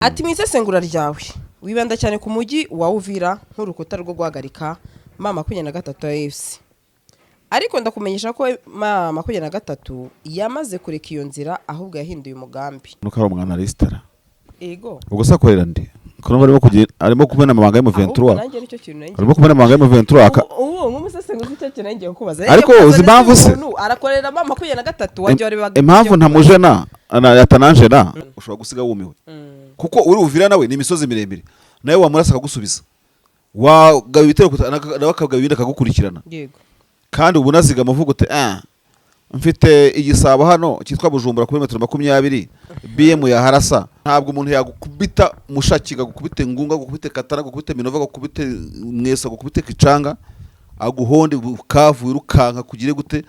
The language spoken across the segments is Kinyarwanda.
Ati mu isesengura ryawe wibanda cyane ku mujyi wa Uvira nk'urukuta rwo guhagarika M23 ya AFC, ariko ndakumenyesha ko M23 yamaze kureka iyo nzira, ahubwo yahinduye umugambi. Nuko ari umwana resitora. Ego. Ubwo se akorera ndi ko numva arimo kugira, arimo kumena amabanga Ahubwo y'M23. Nanjye nicyo kintu nanjye Arimo kumena amabanga y'M23 ubu nk'umusesenguzi icyo kintu nanjye kubaza. Ariko uzi impamvu se? Arakorera M23 wajya wareba. Impamvu ntamujena yatananjena, ushobora gusiga wumiwe, kuko uri Uvira nawe ni imisozi miremire, nawe wamurasa akagusubiza, wagaba ibitero nawe akagaba ibindi akagukurikirana. Kandi ubu unazigama uvuga uti: "Ah, mfite igisabo hano cyitwa Bujumbura kuri metero 20 BM yaharasa." Ntabwo umuntu yagukubita mushaki, agukubite ngunga, agukubite katana, agukubite minova, agukubite mwesa, agukubite kicanga, aguhonde Bukavu wirukanka kugire gute,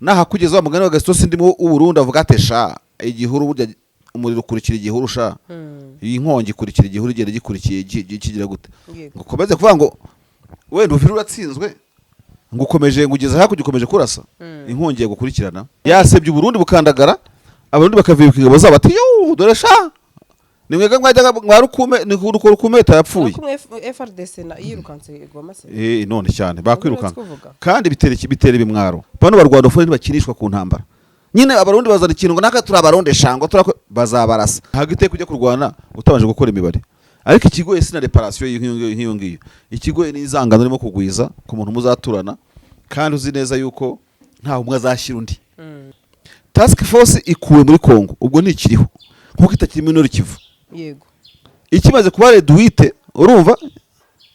nahakugeza wa mugani wa Gaston ndimo w'Uburundi avuga ati: "Sha, igihuru burya umuriro ukurikira igihuru sha, iyi nkongi ikurikira igihuru, igenda gikurikiye kigira gute." Ngo ukomeze kuvuga ngo wenda Uvira uratsinzwe, ngo ukomeje, ngo ugeze hakurya ukomeje kurasa, inkongi yagukurikirana. Yasebye Uburundi bukandagara, Abarundi bakavibuka ingabo zabo, ati: "Yo dore sha, ni mwebwe mwajyaga mwarukume ni rukumeta yapfuye." Kumwe FARDC na yirukanse Goma se? Eh, none cyane bakwirukanka. Kuvuga. Kandi bitera iki? Bitera ibimwaro. Bano barwandofone ntibakinishwa ku ntambara nyine. Abarundi bazana ikintu ngo naka turi Abarundi shango turako, bazabarasa. Ntabwo iteka ujya kurwana utabanje gukora imibare, ariko ikigoye si na réparation y'iyo ngiyo nk'iyo ngiyo, ikigoye ni inzangano urimo kugwiza ku muntu muzaturana, kandi uzi neza yuko ntawe umwe azashyira undi. Task force ikuwe muri Congo, ubwo ntikiriho nkuko itakiri muri Nord Kivu. Ikimaze kuba réduite, urumva,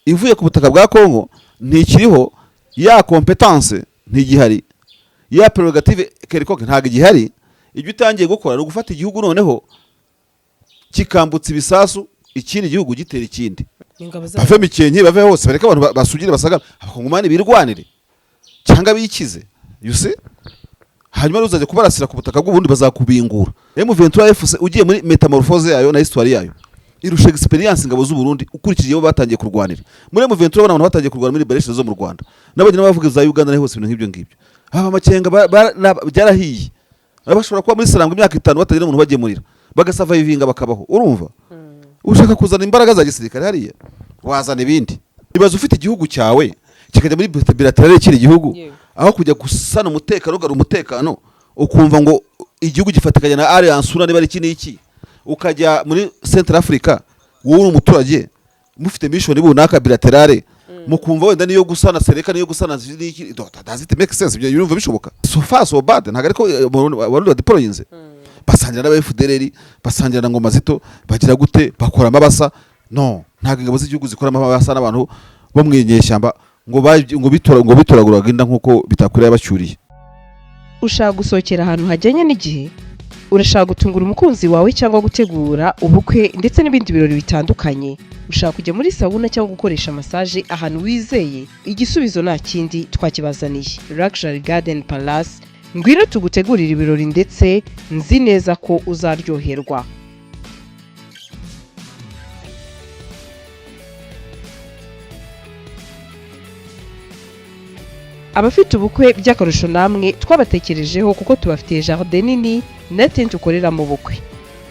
ivuye ku butaka bwa Congo ntikiriho, ya compétence ntigihari, ya prérogative quelconque ntabwo igihari. Ibyo utangiye gukora ni ugufata igihugu noneho kikambutsa ibisasu, ikindi gihugu gitera ikindi. Ingabo Bave Mikenke, bave hose, bareke abantu basugire basagara, Abakongomani birwanire cyangwa bikize, you see. Hanyuma rero uzajya kubarasira ku butaka bw'Uburundi, bazakubingura. M23 FC, ugiye muri métamorphose yayo na histoire yayo, irusha expérience ingabo z'u Burundi ukurikije iyo batangiye kurwanira muri M23. Abantu batangiye kurwana muri liberation zo mu Rwanda n'abagenda bavuga za Uganda naho hose, ibintu nk'ibyo ngibyo. Aba Makenga byarahiye. Baba bashobora kuba muri Sarangwa imyaka 5 batagira umuntu bagemurira, bagasurvivinga, bakabaho. Urumva ushaka kuzana imbaraga za gisirikare hariya, wazana ibindi ibazo. Ufite igihugu cyawe kikajya muri bilatéral kiri igihugu, aho kujya gusana umutekano, ugarura umutekano, ukumva ngo igihugu gifatikanya na alliance una niba ari iki n'iki, ukajya muri Central Africa, wowe uri umuturage, mufite mission runaka bilatérale, mukumva wenda niyo gusana Seleka, niyo gusana n'iki, does it make sense? Ibyo yumva bishoboka? So far so bad. Ntabwo ariko Barundi badeployinze, basangira n'aba FDLR, basangira na Ngoma Zito, bagira gute, bakora amabasa. No ntabwo ingabo z'igihugu zikora amabasa n'abantu bo mu inyeshyamba ngo bitora ngo bitoraguraga inda nk'uko bitakwiriye bacyuriye. Ushaka gusohokera ahantu hajyanye n'igihe? Urashaka gutungura umukunzi wawe cyangwa gutegura ubukwe ndetse n'ibindi birori bitandukanye? Ushaka kujya muri sauna cyangwa gukoresha massage ahantu wizeye? Igisubizo nta kindi, twakibazaniye, Luxury Garden Palace. Ngwino tugutegurire ibirori, ndetse nzi neza ko uzaryoherwa. Abafite ubukwe by'akarusho namwe twabatekerejeho, kuko tubafitiye jardin nini na tente ukoreramo ubukwe,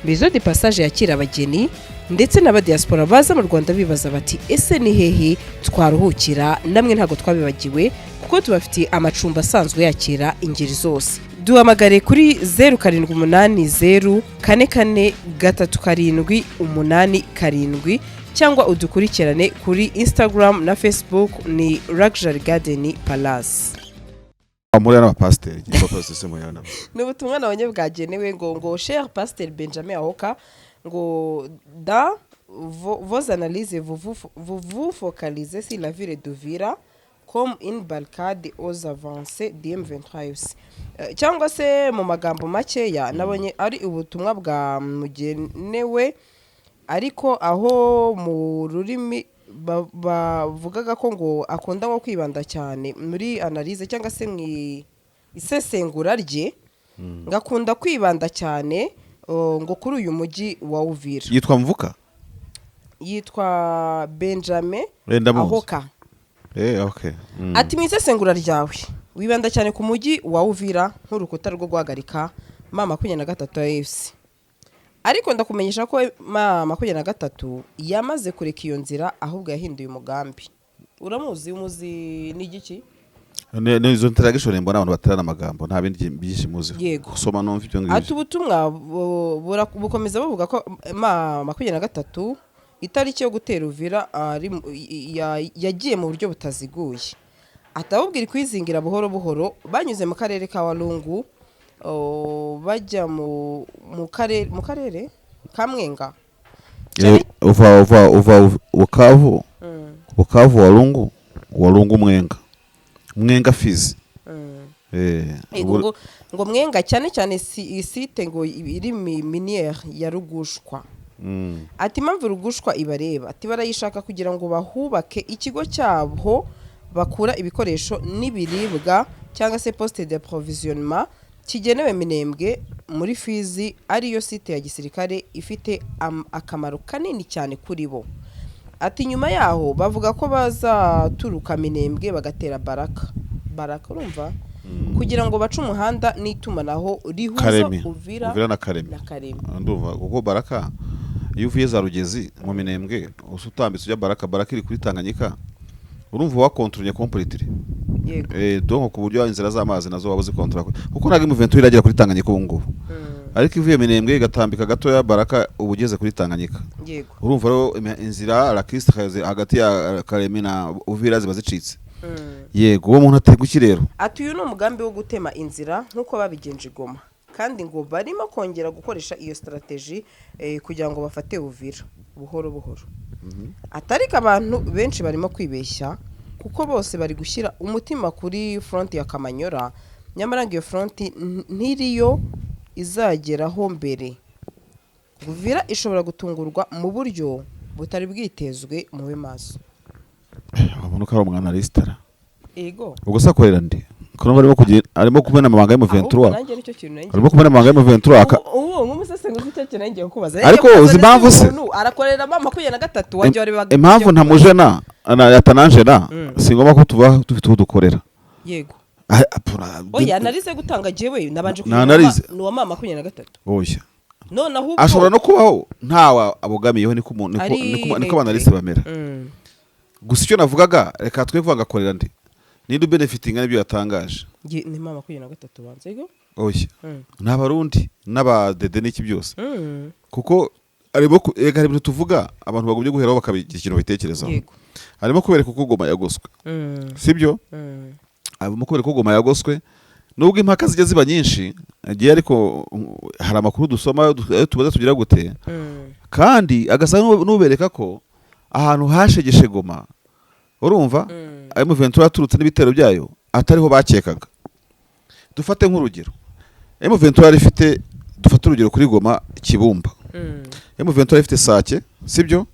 maison de passage yakira abageni ndetse n'abadiaspora baza mu Rwanda bibaza bati: "Ese ni hehe twaruhukira?" Namwe ntabwo twabibagiwe, kuko tubafitiye amacumbi asanzwe yakira ingeri zose. Duhamagare kuri 0780443787 cyangwa udukurikirane kuri Instagram na Facebook, ni Luxury Garden Palace. Muri n'abapasiteri, abapasiteri se muri nabo? Ni ubutumwa nabonye bwagenewe ngo cher pasteur Benjamin Ahoka, ngo dans vos analyses, vous vous focalisez sur la ville d'Uvira comme une barricade aux avancées du M23 FC. Cyangwa se mu magambo makeya, nabonye ari ubutumwa bwa mugenewe, ariko aho mu rurimi bavugaga ko ngo akunda nko kwibanda cyane muri analyse cyangwa se mu isesengura rye, ngakunda kwibanda cyane ngo kuri uyu mujyi wa Uvira. Yitwa Mvuka. Yitwa Benjamin Ndamuzi. Ahoka. Okay. Ati mu isesengura ryawe wibanda cyane ku mujyi wa Uvira nk'urukuta rwo guhagarika M23 ya AFC. Ariko ndakumenyesha ko M23 yamaze kureka iyo nzira, ahubwo yahinduye umugambi. Uramuzi, umuzi ni igiki? Ni izo interaction mbona abantu baterana amagambo, nta bindi byinshi muziho. Gusoma numva ibyo Ati ngibyo. Ubutumwa bukomeza buvuga ko M23 itariki yo gutera Uvira yagiye mu buryo butaziguye. Atababwira kwizingira buhoro buhoro banyuze mu karere ka Walungu, bajya mu karere ka Mwenga. Uva Bukavu, Bukavu Walungu, Walungu Mwenga, Mwenga Fizi. Yego, ngo Mwenga cyane cyane si site ngo iri minière ya Rugushwa. Ati impamvu Rugushwa ibareba, ati barayishaka kugira ngo bahubake ikigo cyabo bakura ibikoresho n'ibiribwa cyangwa se poste d'approvisionnement kigenewe Minembwe muri Fizi, ariyo site ya gisirikare ifite akamaro kanini cyane kuri bo. Ati nyuma yaho bavuga ko bazaturuka Minembwe bagatera Baraka. Baraka urumva, kugira ngo bace umuhanda n'itumanaho rihuza Karemi. Uvira Uvira na Karemi. na Karemi. Ndumva kuko Baraka, iyo uvuye za Rugezi mu Minembwe usa utambitse ujya Baraka, Baraka iri kuri Tanganyika, urumva wakontoronye completely. Donc ku buryo inzira z'amazi nazo waba uzikontorora, kuko ntabwo M23 iragera kuri Tanganyika ubu ngubu. Ariko ivuye Minembwe igatambika gatoya Baraka, uba ugeze kuri Tanganyika. Urumva rero inzira lacustre hagati ya Karemi na Uvira ziba zicitse. Yego, uwo muntu aterwa iki rero? Ati uyu ni umugambi wo gutema inzira nk'uko babigenje i Goma, kandi ngo barimo kongera gukoresha iyo stratégie kugira ngo bafate Uvira buhoro buhoro. Atariko abantu benshi barimo kwibeshya, kuko bose bari gushyira umutima kuri front ya Kamanyora, nyamara ngo iyo front ntiriyo izageraho mbere. Uvira ishobora gutungurwa mu buryo butari bwitezwe, mube maso. Wabona ko ari umwana lisitara. Ego. Ubwo se akorera ndi ko numva arimo kugira, arimo kumena amabanga Ahubwo y'M23? Nanjye nicyo kintu nanjye Arimo kumena amabanga y'M23 Ubu nk'umusesenguzi icyo kintu nanjye kukubaza. Ariko uzi impamvu se? Arakorera M23 wajya warebaga. Impamvu ntamujena na yatananjena, si ngombwa ko tuba dufite uwo dukorera. Ah, Oya, analyse gutanga jewe nabanje Nta analyse. ni uwa M23. Oya. None ahubwo Ashobora no kubaho ntawe abogamiyeho, niko umuntu Ari niko aba analyste bamera. Gusa icyo navugaga, reka twe kuvuga akorera ndi, ninde ubenefitinga n'ibyo yatangaje? Ni M23 banza, yego. Oya. Ni Abarundi n'abadede n'iki byose. Kuko arimo reka, hari ibintu tuvuga abantu bagombye guheraho bakabigira ikintu babitekerezaho. Harimo kubereka uko Goma yagoswe, sibyo? Harimo kubereka uko Goma yagoswe, nubwo impaka zijya ziba nyinshi agiye, ariko hari amakuru dusoma ayo tubaza tugira gute, kandi agasa n'ubereka ko ahantu hashegeshe Goma, urumva, ayo M23 yaturutse n'ibitero byayo atariho bakekaga. Dufate nk'urugero M23 yari ifite, dufate urugero kuri Goma Kibumba. M23 yari ifite Sake, sibyo?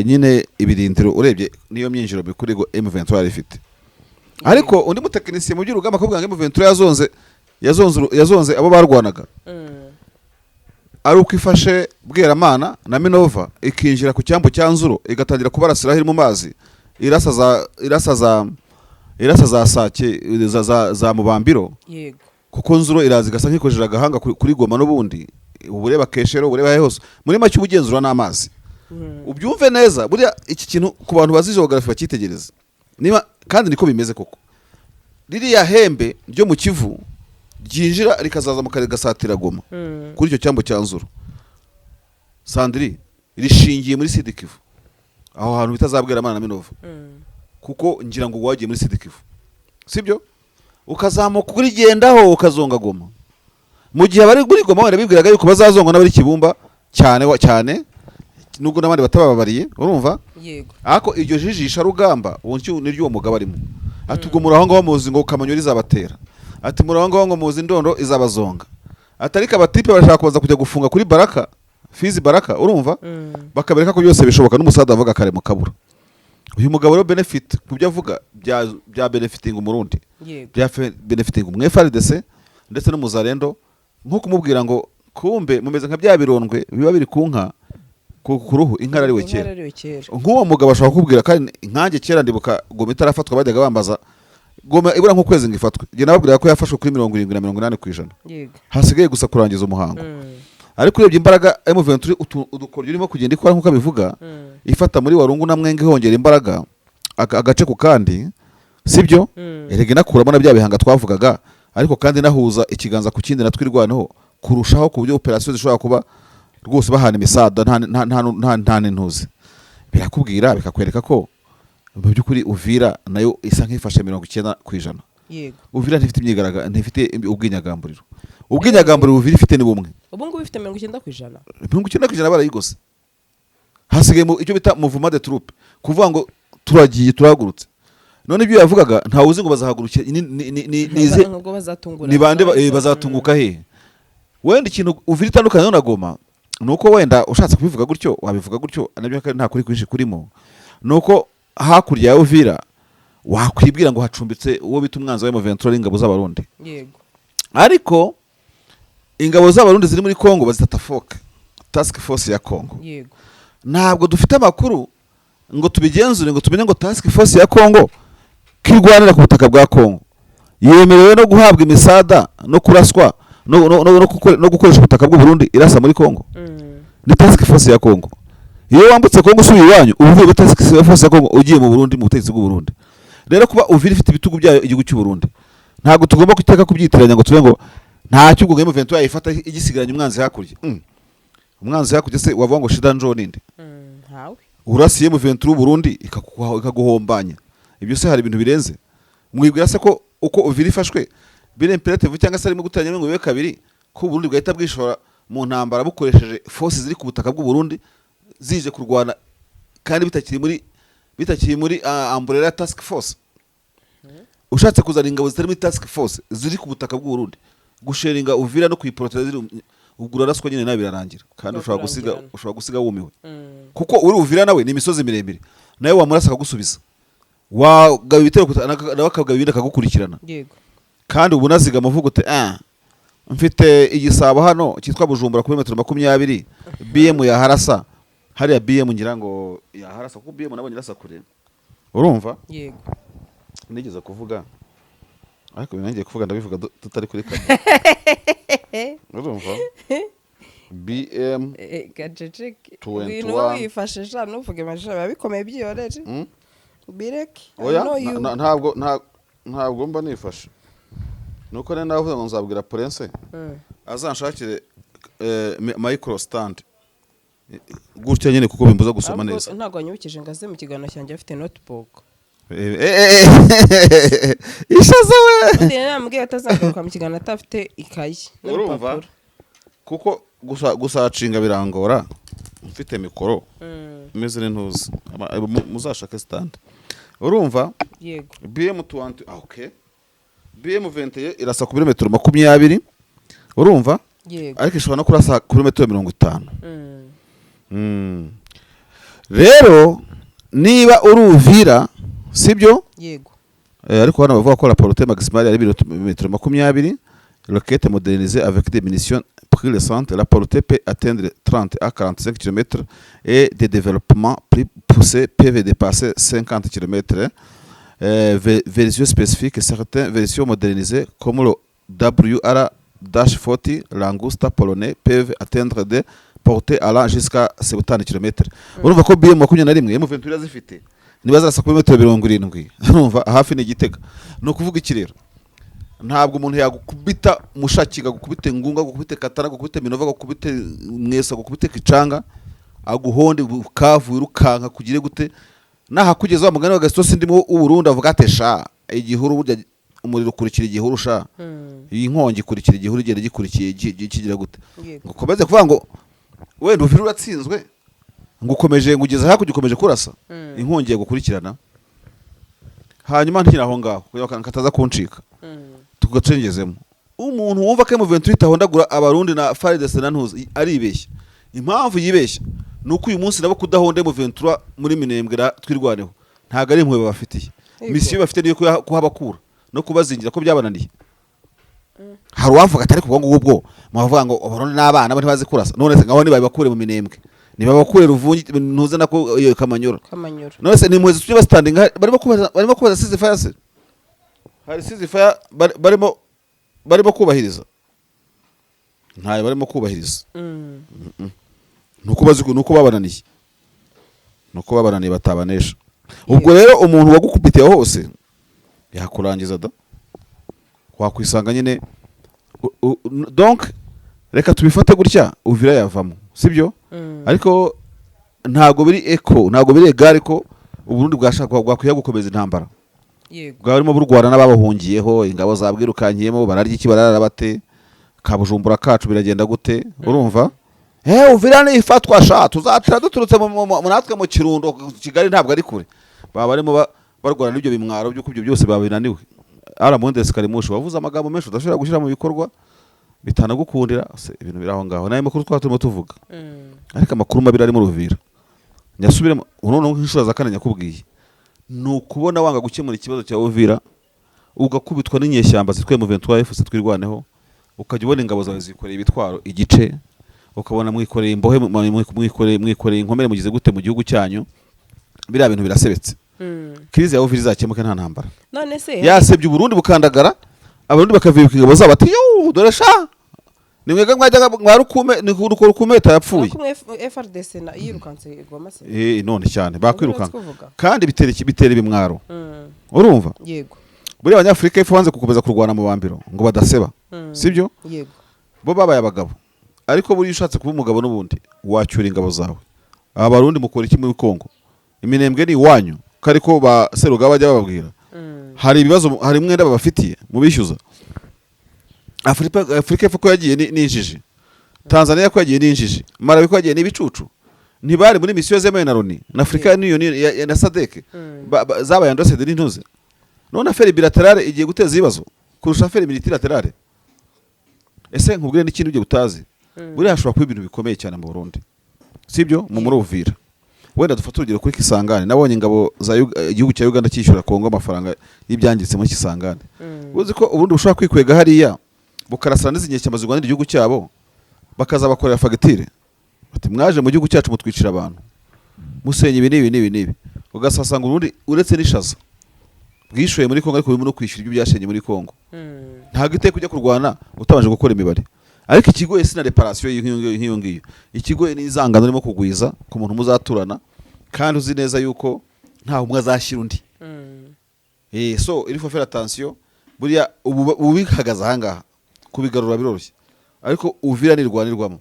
Nyine ibirindiro urebye niyo myinjiro mikuru M23 yari ifite. Ariko undi mutekinisiye mu by'urugamba akakubwira ngo M23 yazonze abo barwanaga ari uko ifashe Bweramana na Minova, ikinjira ku cyambu cya Nzuro, igatangira kubarasiraho iri mu mazi, irasa za Sake, za Mubambiro. Kuko Nzuro iraza igasa nk'ikojeje agahanga kuri Goma n'ubundi, uba ureba Keshero, uba ureba hose. Muri make uba ugenzura n'amazi. Ubyumve neza, buriya iki kintu ku bantu bazi geography bakitegereza niba kandi niko bimeze koko. Ririya hembe ryo mu Kivu ryinjira rikazazamuka rigasatira Goma kuri icyo cyambu cya Nzuro, sandiri rishingiye muri Sud Kivu, aho hantu bita za Bweramana na Minova. Kuko ngira ngo wagiye muri Sud Kivu, sibyo? Ukazamuka urigendaho ukazonga Goma, mu gihe abari muri Goma wenda bibwiraga yuko bazazongwa n'abari Kibumba cyane cyane, nubwo n'abandi batabababariye, urumva? Ariko iryo jijisha rugamba uwo niryo uwo mugabo arimo. Ati ubwo muri aho ngaho muzi ngo Kamanyori izabatera, ati muri aho ngaho ngo muzi Ndondo izabazonga, ati ariko abatipe barashaka kuza kujya gufunga kuri Baraka, Fizi Baraka, urumva? Bakabereka ko byose bishoboka n'umusada avuga kare mu kabura. Uyu mugabo rero benefit ku byo avuga bya benefiting Umurundi, bya benefiting umwe FARDC ndetse n'umuzarendo, nko kumubwira ngo kumbe mumeze nka bya birondwe biba biri ku nka ku ruhu, inka yarariwe Inka kera. yarariwe kera. Nk'uwo mugabo ashobora kukubwira, kandi nkanjye kera ndibuka Goma itarafatwa bajyaga bambaza Goma ibura nk'ukwezi ngo ifatwe, njye nababwiraga ko yafashwe kuri 70 na 80%, hasigaye gusa kurangiza umuhango. Ariko urebye imbaraga M23, udukoryo irimo kugenda ikora nk'uko abivuga, ifata muri Warungu na Mwenge, hongera imbaraga agace ku kandi, sibyo? Erega inakuramo na bya bihanga twavugaga, ariko kandi inahuza ikiganza ku kindi na Twirwaneho kurushaho, ku buryo operasiyo zishobora kuba rwose bahana imisada nta n'intuzi. Birakubwira, bikakwereka ko mu by'ukuri Uvira nayo isa nk'ifashe 90%. Uvira ntifite imyigaragambyo, ntifite ubwinyagamburiro. Ubwinyagamburiro Uvira ifite ni bumwe. Ubu ngubu ifite 90%. 90% barayigose, hasigaye mu icyo bita mouvement de troupe, kuvuga ngo turagiye, turahagurutse. None ibyo yavugaga, ntawe uzi ngo bazahagurukira ni Ubwo bazatungura ni bande bazatunguka hehe? Wenda ikintu Uvira itandukanye na Goma ni uko, wenda ushatse kubivuga gutyo wabivuga gutyo nabyo, kandi nta kuri kwinshi kurimo, ni uko hakurya ya Uvira wakwibwira ngo hacumbitse uwo bita umwanzi wa M23, ingabo z'Abarundi. Ariko ingabo z'Abarundi ziri muri Congo bazita TAFOC, task force ya Congo. Ntabwo dufite amakuru ngo tubigenzure, ngo tumenye ngo task force ya Congo kirwanira ku butaka bwa Congo yemerewe no guhabwa imisada no kuraswa no gukoresha ubutaka bw'u Burundi irasa muri Congo. Ni task force ya Congo. Iyo wambutse Congo usubiye iwanyu, uba uvuye muri task force ya Congo, ugiye mu Burundi, mu butegetsi bw'u Burundi. Rero kuba Uvira ifite ibitugu byayo igihugu cy'u Burundi, ntabwo tugomba guteka kubyitiranya ngo tube ngo ntacyo ubwo M23 yayifata igisigaranye umwanzi hakurya. Umwanzi hakurya se wavuga ngo shida njo ninde? Ntawe. Urasiye M23 Burundi ikaguhombanya. Ibyo se hari ibintu birenze? Mwibwira se ko uko Uvira ifashwe biri imperative, cyangwa se arimo guteranya ngo bibe kabiri, ko Burundi bwahita bwishora mu ntambara bukoresheje force ziri ku butaka bw'u Burundi zije kurwana, kandi bitakiri muri umbrella ya task force? Ushatse kuzana ingabo zitari muri task force ziri ku butaka bw'u Burundi gusheringa Uvira no kuyiporotera ziri, ubwo uraraswa nyine nawe birarangira, kandi ushobora gusiga Kurangirana. ushobora gusiga wumiwe, kuko uri Uvira nawe ni imisozi miremire, nawe wamurasa akagusubiza, wagaba ibitero nawe akagaba ibindi akagukurikirana. Kandi ubu unazigama uvuga uti: "Ah, mfite igisabo hano cyitwa Bujumbura kuri metero 20, BM yaharasa hariya." BM ngira ngo yaharasa, kuko BM nabonye irasa kure, urumva? Yego. Nigeze kuvuga, ariko ibintu ngiye kuvuga ndabivuga tutari kuri kamera, urumva? BM Gaceceke. 21. Ibintu wowe wifashe sha, ntuvuge amashami, biba bikomeye, byiyoreje. Bireke. I Oya. know you. Ntabwo mba nifashe, nuko rero navuze ngo nzabwira Prince azanshakire micro stand gutya nyine, kuko bimbuza gusoma Ahubwo neza. ntabwo wanyibukije ngo aze mu kiganiro cyanjye afite notebook. Ishaza we! Ubundi rero namubwiye atazagaruka mu kiganiro atafite ikayi Urumva? n'urupapuro. Kuko gusa gusacinga birangora mfite mikoro meze n'intuzi. Muzashake stand, urumva? Yego. BM 20, ah, okay, BM 21 irasa ku birometero 20, urumva? Yego. Ariko ishobora no kurasa ku birometero 50. Rero niba uri Uvira, sibyo? Yego. Ariko hano bavuga ko la portée maximale ari metero 20. Roquette modernisée avec des munitions plus récentes, la portée peut atteindre 30 à 45 km et des développements plus poussés peuvent dépasser 50 km. Version spécifique, certaines versions modernisées comme le WR-40 Langusta polonais peuvent atteindre des portées allant jusqu'à 70 km. Urumva ko BM 21 M23 zifite niba zarasa kuri metero 70, urumva hafi ni Igitega. Ni ukuvuga iki rero? Ntabwo umuntu yagukubita mushaki, agukubite ngunga, agukubite katara, agukubite minova, agukubite mwesa, agukubite kicanga, aguhonde Bukavu wirukanka kugire gute, nahakugeza wa mugani wa Gaston ndimo w'Uburundi avuga ati: "Sha, igihuru burya umuriro ukurikira igihuru sha." Iyi nkongi ikurikira igihuru, igenda gikurikiye kigira gute? Ngo ukomeze kuvuga ngo wenda Uvira uratsinzwe, ngo ukomeje, ngo ugeze hakurya ukomeje kurasa, inkongi yagukurikirana. Hanyuma ntikiri aho ngaho kugira ngo kataza kuncika, tugacengezemo umuntu wumva ko M23 itahondagura Abarundi na FARDC na ntuzi, aribeshya. Impamvu yibeshya ni uko uyu munsi nabo kudahonda M23 muri Minembwe na Twirwaneho ntabwo ari impuhwe babafitiye. Misiyo bafite niyo kuhabakura no kubazingira ko byabananiye. Hari uwavuga ati: "Ariko ubwo ngubwo mubavuga ngo Abarundi n'abana bo ntibazi kurasa, none se ngaho nibabakure mu Minembwe, nibabakure Ruvungi, ntuze nako iyo Kamanyura." Kamanyura. None se ni impuhwe zitumye basitandinga? Barimo kubaza ceasefire se? Hari ceasefire barimo kubahiriza? Ntayo barimo kubahiriza. Nuko bazi, nuko babananiye, nuko babananiye, batabanesha. Ubwo rero umuntu wagukubitiye hose yakurangiza da, wakwisanga nyine donc reka tubifate gutya, Uvira yavamo, sibyo? Ariko ntabwo biri eko, ntabwo biri égal ko Uburundi bwashaka bwakwiye gukomeza intambara bwaba burimo burwana n'ababahungiyeho, ingabo zabwirukankiyemo, bararya iki, bararara bate, kabujumbura kacu biragenda gute? Urumva, Uvira nifatwa sha, tuzatira duturutse natwe mu Kirundo, Kigali ntabwo ari kure. Baba barimo barwana n'ibyo bimwaro by'uko ibyo byose babinaniwe. Aramondes Karimushi wavuze amagambo menshi udashobora gushyira mu bikorwa, bitanagukundira se, ibintu biri aho ngaho. N'ayo makuru twaba turimo tuvuga, ariko amakuru mabi ari mu Ruvira, nyasubiremo noneho nk'inshuro za kane nyakubwiye, ni ukubona wanga gukemura ikibazo cya Uvira, ugakubitwa n'inyeshyamba zitwa M23 FC Twirwaneho, ukajya ubona ingabo zawe zikoreye ibitwaro igice, ukabona mwikoreye imbohe, mwikoreye inkomere, mugize gute mu gihugu cyanyu. Biriya bintu birasebetse. Crise ya Uvira izakemuke nta ntambara. None se Yasebye Uburundi bukandagara, Abarundi bakavibuka ingabo zabo, ati: "Yo, dore sha, ni mwebwe mwajyaga mwarukume, ni Rukumeta yapfuye." Kumwe FARDC na yirukanse Goma se? Eh, none cyane bakwirukanka. Kuvuga. Kandi bitera iki? Bitera ibimwaro. Urumva, buriya Abanyafurika y'Epfo banze gukomeza kurwana mu bambiro ngo badaseba, sibyo? Yego. Bo babaye abagabo, ariko buriya ushatse kuba umugabo n'ubundi wacyura ingabo zawe. Aba Barundi mukora iki muri Kongo? Iminembwe ni iwanyu, ko ariko ba Serugaba bajya bababwira. Hari ibibazo, hari umwenda babafitiye mubishyuza. Afurika y'Epfo ko yagiye ni injiji, Tanzania ko yagiye ni injiji, Malawi ko yagiye ni ibicucu? Ntibari muri misiyo zemewe na Loni na Afurika Union na SADC? Zabaye endorsed n'intuze. None affaire bilatérale igiye guteza ibibazo kurusha affaire multilatérale. Ese nkubwire n'ikindi ugiye utazi? Buriya hashobora kuba ibintu bikomeye cyane mu Burundi, sibyo? Mu muri Uvira, wenda dufate urugero kuri Kisangani, nabonye ingabo za igihugu cya Uganda cyishyura Kongo amafaranga y'ibyangiritse muri Kisangani. Uzi ko ubundi bushobora kwikwega hariya, bukarasana n'izi nyeshyamba zirwanira igihugu cyabo, bakazabakorera fagitire, bati: "Mwaje mu gihugu cyacu mutwicira abantu, musenya ibi n'ibi n'ibi n'ibi." Ugasasanga ubundi uretse n'ishaza bwishuye muri Kongo, ariko burimo no kwishyura ibyo byashenye muri Kongo. Ntabwo iteka ujya kurwana utabanje gukora imibare, ariko ikigoye si na réparation nk'iyo ngiyo, nk'iyo ngiyo. Ikigoye ni izangano urimo kugwiza ku muntu muzaturana, kandi uzi neza yuko ntawe umwe azashyira undi. So il faut faire attention. Buriya ubu bihagaze ahangaha, kubigarura biroroshye, ariko Uvira nirwanirwamo,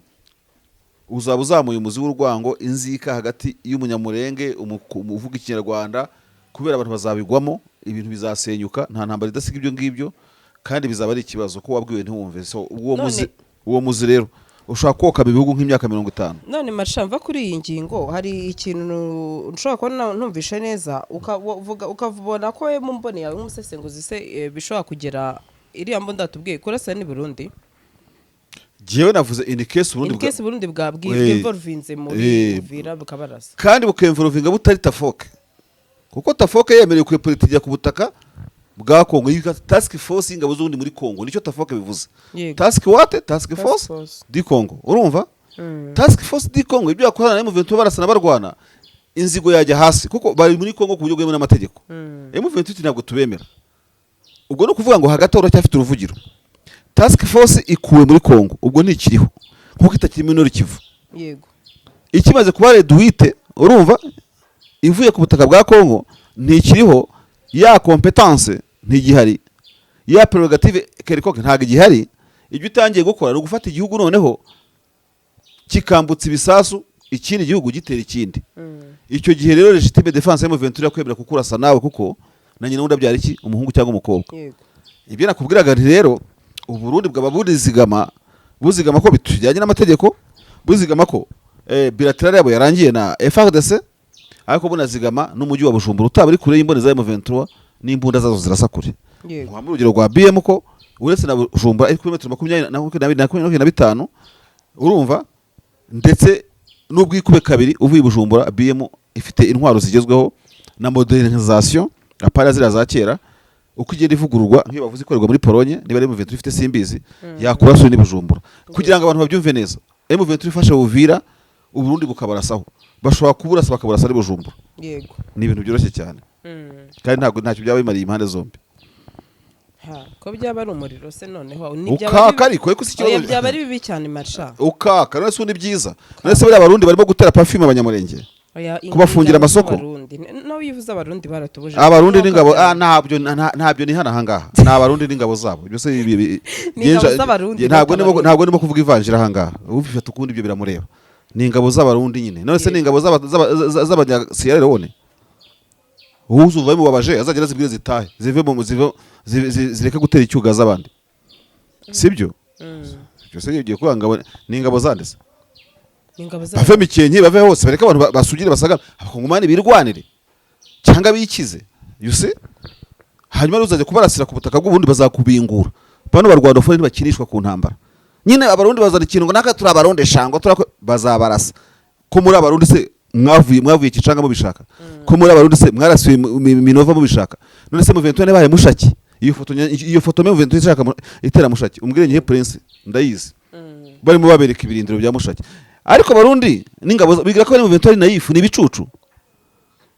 uzaba uzamuye umuzi w'urwango, inzika hagati y'Umunyamurenge, uvuga Ikinyarwanda, kubera abantu bazabigwamo, ibintu bizasenyuka. Nta ntambara idasiga ibyo ngibyo, kandi bizaba ari ikibazo ko wabwiwe ntiwumve. So uwo muzi, uwo muzi rero ushobora kokama ibihugu nk'imyaka 50. None marsha, mva kuri iyi ngingo, hari ikintu nshobora kubona ntumvishe neza, ukabona ko we mu mboni yawe nk'umusesenguzi se, bishobora kugera iriya mbunda tubwiye kurasa ni Burundi? Jyewe navuze in case Burundi In case Burundi bwabwiye bwinvolvinze muri Uvira bukabarasa. Kandi bukemvuruvinga butari TAFOC, kuko TAFOC yemerewe kupolitijya ku butaka bwa Kongo. Yitwa task force y'ingabo z'ubundi muri Kongo, nicyo TAFOC bivuze. Task what? Task force force. du Congo, urumva? Task force du Congo, ibyo yakorana na M23 barasana barwana, inzigo yajya hasi, kuko bari muri Kongo ku buryo bwemewe n'amategeko. M23 ntabwo tubemera. Ubwo ni ukuvuga ngo hagati aho uracyafite uruvugiro. Task force ikuwe muri Kongo, ubwo ntikiriho, kuko itakiri muri Nord Kivu. Ikimaze kuba réduite, urumva, ivuye ku butaka bwa Kongo, ntikiriho, ya compétence ntigihari, ya prérogative quelconque ntabwo igihari. Ibyo utangiye gukora ni ugufata igihugu noneho kikambutsa ibisasu ikindi gihugu gitera ikindi. Icyo gihe rero légitime défense ya M23 yakwemera kukurasa nawe, kuko na nyina wundi abyara iki? Umuhungu cyangwa umukobwa. Ibyo nakubwiraga nti rero Uburundi bwaba burizigama, buzigama ko bitujyanye n'amategeko, buzigama ko bilatéral yabo yarangiye na FARDC, ariko bunazigama n'umujyi wa Bujumbura utaba uri kure y'imboni za M23 n'imbunda zazo zirasa kure. Nkuha urugero rwa BM, ko uretse na Bujumbura ari kuri metero 22 na 25, urumva, ndetse n'ubwikube kabiri uvuye i Bujumbura. BM ifite intwaro zigezweho na modernisation, apara ziriya za kera, uko igenda ivugururwa, nk'iyo bavuze ikorerwa muri Polonye, niba ari M23 ifite simbizi, yakura ni Bujumbura. Kugira ngo abantu babyumve neza, M23 ifashe Uvira, Uburundi bukabarasaho, bashobora kuburasa, bakaburasa ari Bujumbura. Ni ibintu byoroshye cyane, kandi ntabwo ntacyo byaba bimariye impande zombi. Ha, ko byaba ari umuriro se noneho ni byaba ari Ukaka ariko, ariko si Oya, ikibazo. byaba ari bibi cyane marsha. Ukaka, none se ubundi byiza, none se bariya Barundi barimo gutera perfume Abanyamurenge, Oya, kubafungira ingabo amasoko? z'Abarundi. Nawe iyo uvuze Abarundi baratubuje. Abarundi Nuko n'ingabo byaba. ntabyo ntabyo ni hano ahangaha, ni Abarundi n'ingabo zabo byose Ni ingabo z'Abarundi, ntabwo ndimo n'Abarundi. Ntabwo ndimo kuvuga ivanjira ahangaha, ubifata ukundi ibyo biramureba. Ni ingabo z'Abarundi nyine. None se ni ingabo z'abanya Sierra Leone? Uzuva bimubabaje azagera zibwire zitahe, zive mu zive zireke gutera icyuga z'abandi, sibyo? Byose ugiye kuvuga ngabo ni ingabo zandese. Ni ingabo Bave z'Abarundi. Mikenke, bave hose, bareke abantu basugire basagara, Abakongomani birwanire cyangwa bikize, you see? Hanyuma rero uzajya kubarasira ku butaka bw'Uburundi, bazakubingura. Bano barwanofone ntibakinishwa ku ntambara nyine. Abarundi bazana ikintu ngo naka turi Abarundi shango turako, bazabarasa. Ko muri Abarundi se mwavuye Kicanga mubishaka? Ko muri Abarundi se mwarasuye Minova mubishaka? None se Muventura yabaye Mushaki? Iyo foto iyo foto Muventura ishaka itera Mushaki, umbwire ngiye Prince ndayizi, barimo babereka ibirindiro bya Mushaki. Ariko Abarundi n'ingabo bigira ko bari Muventura ari naïf, ni ibicucu.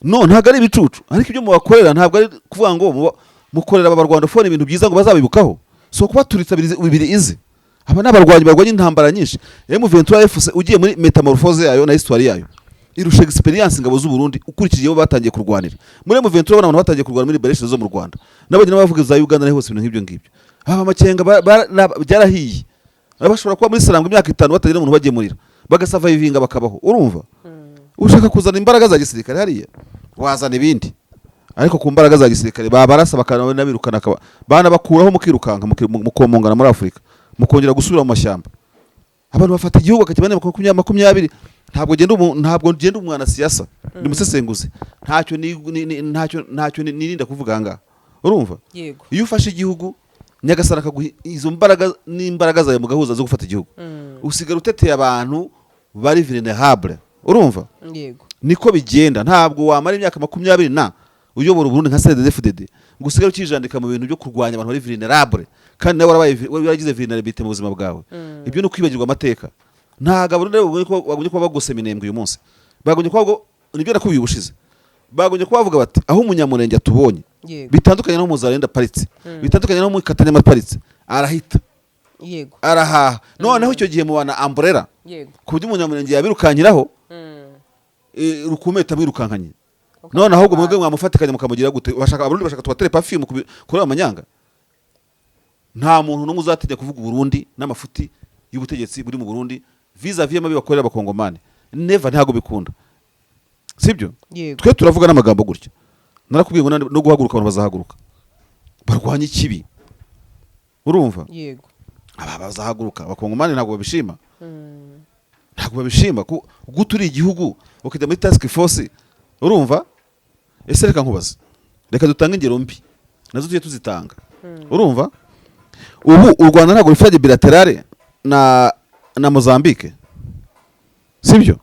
No ntabwo ari ibicucu, ariko ibyo mubakorera ntabwo ari kuvuga ngo mukorera aba barwanofone ibintu byiza ngo bazabibukaho. So kubaturitsa bibiri izi, aba ni abarwanyi barwanya intambara nyinshi. M23 FC ugiye muri métamorphose yayo na histoire yayo, irusha experience ingabo z'u Burundi ukurikije iyo batangiye kurwanira. Muri M23 abantu batangiye kurwana muri liberation zo mu Rwanda n'abagenda bavuga za Uganda naho hose, ibintu nk'ibyo ngibyo. Aba Makenga byarahiye, bashobora kuba muri Sarangwa imyaka 5 batagira umuntu bagemurira, bagasurvivinga bakabaho. Urumva ushaka kuzana imbaraga za gisirikare hariya, wazana ibindi, ariko ku mbaraga za gisirikare babarasa bakanabirukana, banabakuraho, mukirukanka mukomongana muri Afurika, mukongera gusubira mu mashyamba. Abantu bafata igihugu bakakibana 20 20. Ntabwo ngenda umwana siyasa, ndi musesenguzi, ntacyo ntacyo nirinda kuvuga ahangaha, urumva? Yego. Iyo ufashe igihugu, Nyagasani akaguha izo mbaraga n'imbaraga zawe mugahuza zo gufata igihugu, usigara uteteye abantu bari vulnerable, urumva? Yego. Niko bigenda. Ntabwo wamara imyaka 20 na uyobora Uburundi nka CNDD-FDD ngo usigare ukijandika mu bintu byo kurwanya abantu bari vulnerable, kandi nawe warabaye waragize vulnerabilité mu buzima bwawe. Ibyo ni ukwibagirwa amateka. Ntabwo Abarundi rero bagumye kuba bagose Minembwe uyu munsi, bagumye kuba nibyo nakubwiye ubushize, bagumye kuba bavuga bati aho Umunyamurenge atubonye, bitandukanye n'aho Muzarenda aparitse, bitandukanye n'aho Mukatanyama aparitse, arahita arahaha. Noneho icyo gihe mubana umbrella ku buryo Umunyamurenge yabirukankiraho, rukumeta mwirukankanye. None ahubwo mwebwe mwamufatikanya mukamugira gute? Bashaka Abarundi bashaka tubatere perfume kuri ayo manyanga. Nta muntu n'umwe uzatinya kuvuga Uburundi n'amafuti y'ubutegetsi buri mu Burundi vis-à-vis y'amabi bakorera Abakongomani. Never, ntabwo bikunda, sibyo? Yego. Twe turavuga n'amagambo gutya, narakubwiye ngo no guhaguruka abantu bazahaguruka barwanya ikibi, urumva? Yego. Aba bazahaguruka, Abakongomani ntabwo babishima, ntabwo babishima guta uri igihugu ukajya muri task force, urumva? Ese reka nkubaze, reka dutange ingero mbi nazo tujye tuzitanga, urumva? Ubu u Rwanda ntabwo rufitanye bilatérale na Mozambique, sibyo?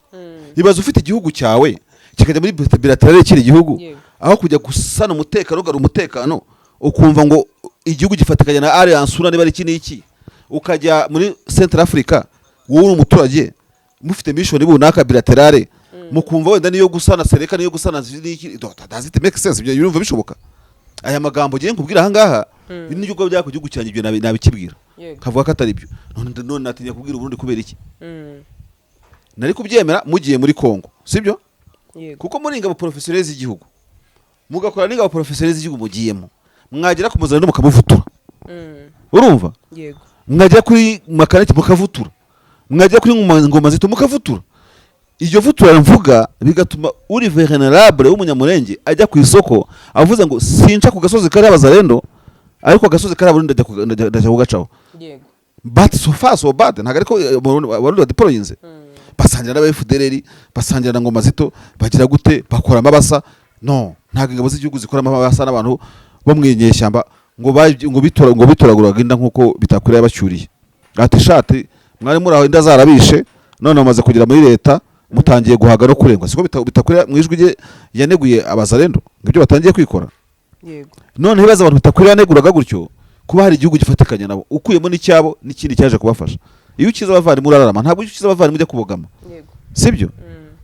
Ibaze ufite igihugu cyawe kikajya muri bilatérale kiri igihugu, aho kujya gusana umutekano, ugarura umutekano, ukumva ngo igihugu gifatikanya na Alliance ura niba ari iki n'iki, ukajya muri Central Africa, wowe uri umuturage mufite mission runaka bilatérale, mukumva wenda niyo gusana Seleka, niyo gusana n'iki. Does it make sense? Ibyo yumva bishoboka? Aya magambo ngiye nkubwira aha ngaha, n'ibyo byaba ku gihugu cyanjye, ibyo nabikibwira, kavuga ko atari byo. None natinya kubwira Uburundi kubera iki? Nari kubyemera mugiye muri Congo, sibyo? Yego. Kuko muri ingabo professionnel z'igihugu, mugakora n'ingabo professionnel z'igihugu mugiyemo, mwagera ku muzarendo mukamuvutura, urumva? Yego. Mwagera kuri Makanaki mukavutura, mwagera kuri Ngoma Zito mukavutura. Iryo vutura mvuga bigatuma uri vulnerable w'Umunyamurenge ajya ku isoko avuze ngo sinca ku gasozi kari Abazarendo, ariko agasozi kari Abarundi ndajya kugacaho. But so far so bad. Ntabwo ariko Abarundi badeployinze, basangira n'aba FDLR, basangira na Ngoma Zito, bagira gute, bakora amabasa. No ntabwo ingabo z'igihugu zikora amabasa n'abantu bo mu inyeshyamba ngo bitoraguraga inda nk'uko Bitakwira yabacyuriye, ati shati mwari muri aho inda zarabishe, none bamaze kugera muri leta mutangiye guhaga no kurengwa. Siko Bitakwira mu ijwi rye yaneguye Abazarendo ngo ibyo batangiye kwikora? Yego. Noneho ibibazo abantu Bitakwira yaneguraga gutyo, kuba hari igihugu gifatikanya nabo, ukuyemo n'icyabo n'ikindi cyaje kubafasha. Iyo ukiza abavandimwe urararama, ntabwo iyo ukiza abavandimwe ujya kubogama, sibyo?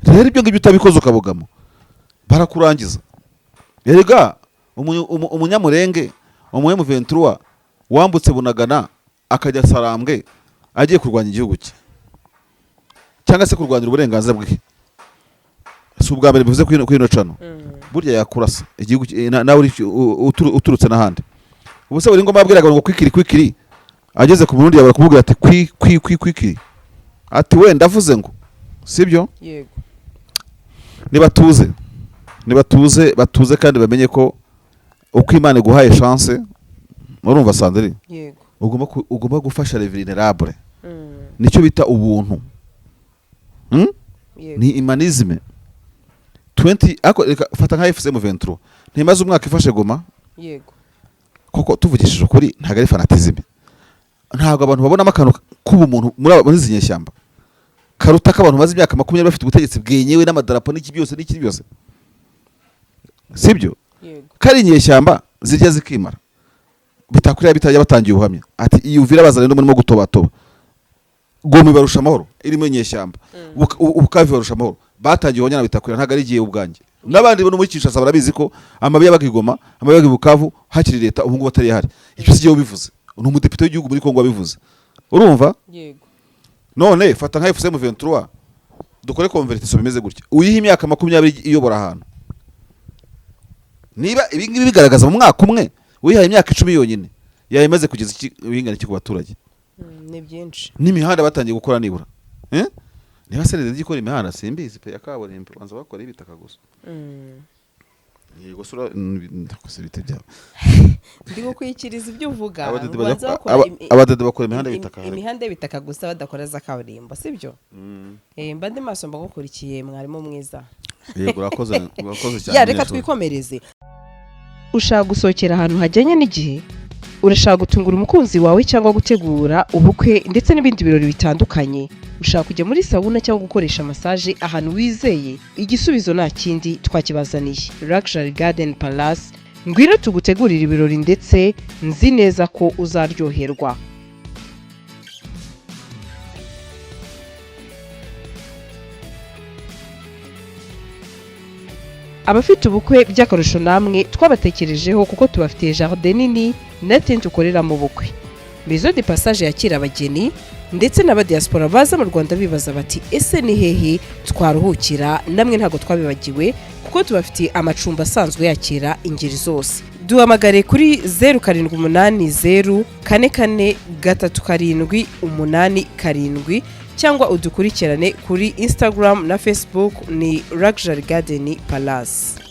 Rero ibyo ngibyo utabikoze ukabogama, barakurangiza. Erega Umunyamurenge, umu M23. Wambutse Bunagana akajya Sarambwe agiye kurwanya igihugu cye cyangwa se kurwanira uburenganzira bwe, si ubwa mbere bivuze kuri ino channel, burya yakurasa igihugu nawe uturutse n'ahandi. Ubu se buri ngoma yabwiraga ngo kwikiri kwikiri, ageze ku Burundi yabura kumubwira ati kwi kwi kwi kwikiri, ati wenda avuze ngo sibyo. Yego. Nibatuze, nibatuze, batuze kandi bamenye ko uko Imana iguhaye chance, urumva Sandrine, Yego. Ugomba gufasha les vulnérables. Nicyo bita ubuntu. Yego. Ni humanisme 20. Ariko reka fata nka AFC M23, ntimaze umwaka ifashe Goma. Yego. Koko tuvugishije ukuri, ntabwo ari fanatisme, ntabwo abantu babonamo akantu k'ubumuntu muri izi nyeshyamba karuta ko abantu bamaze imyaka 20 bafite ubutegetsi bwenyewe n'amadarapo n'iki byose n'iki byose, sibyo? Yego. Kari inyeshyamba zirya zikimara, bitakwiriye bitajya batangiye ubuhamya ati iyi Uvira bazana murimo gutobatoba, Goma ibarusha amahoro irimo inyeshyamba, Bukavu ibarusha amahoro, batangiye ubuhamya na bitakwira. Ntabwo ari igihe ubwanjye, n'abandi bo no muri Kinshasa barabizi ko amabi yabaga i Goma, amabi yabaga i Bukavu hakiri leta, ubu ngubu atari ihari. Ibyo si jyewe ubivuze, ni umudepite w'igihugu muri Kongo wabivuze, urumva? Yego. None fata nka AFC M23, dukore convertition bimeze gutya, uyihe imyaka 20 iyobora ahantu. Niba ibi ngibi bigaragaza mu mwaka umwe, uyihaye imyaka 10 yonyine, yaba imaze kugeza iki bingana iki ku baturage? Ni byinshi. N'imihanda batangiye gukora nibura, eh? Niba se leta ikora imihanda simbizi pe, ya kaburimbo banza bakora ibitaka gusa. Yego sura ndakoze ibiti byabo. Ndi gukwikiriza ibyo uvuga. Abadede ngo bajya banze bakora abadede bakora imihanda y'ibitaka. Imihanda y'ibitaka gusa, badakora za kaburimbo, sibyo? Mba ndi maso, mbagukurikiye, mwarimu mwiza. Yego, urakoze, urakoze cyane. Ya, reka Munyeshuri. twikomereze. Ushaka gusohokera ahantu hajyanye n'igihe, urashaka gutungura umukunzi wawe cyangwa gutegura ubukwe ndetse n'ibindi birori bitandukanye, ushaka kujya muri sauna cyangwa gukoresha massage ahantu wizeye, igisubizo nta kindi, twakibazaniye Luxury Garden Palace. Ngwino tugutegurire ibirori ndetse nzi neza ko uzaryoherwa. Abafite ubukwe by'akarusho namwe twabatekerejeho kuko tubafitiye jardin nini na tente ukoreramo ubukwe, maison de passage yakira abageni ndetse n'abadiaspora baza mu Rwanda bibaza bati: "Ese ni hehe twaruhukira?" Namwe ntabwo twabibagiwe kuko tubafitiye amacumbi asanzwe yakira ingeri zose. Duhamagare kuri 0780443787 cyangwa udukurikirane kuri Instagram na Facebook ni Luxury Garden Palace.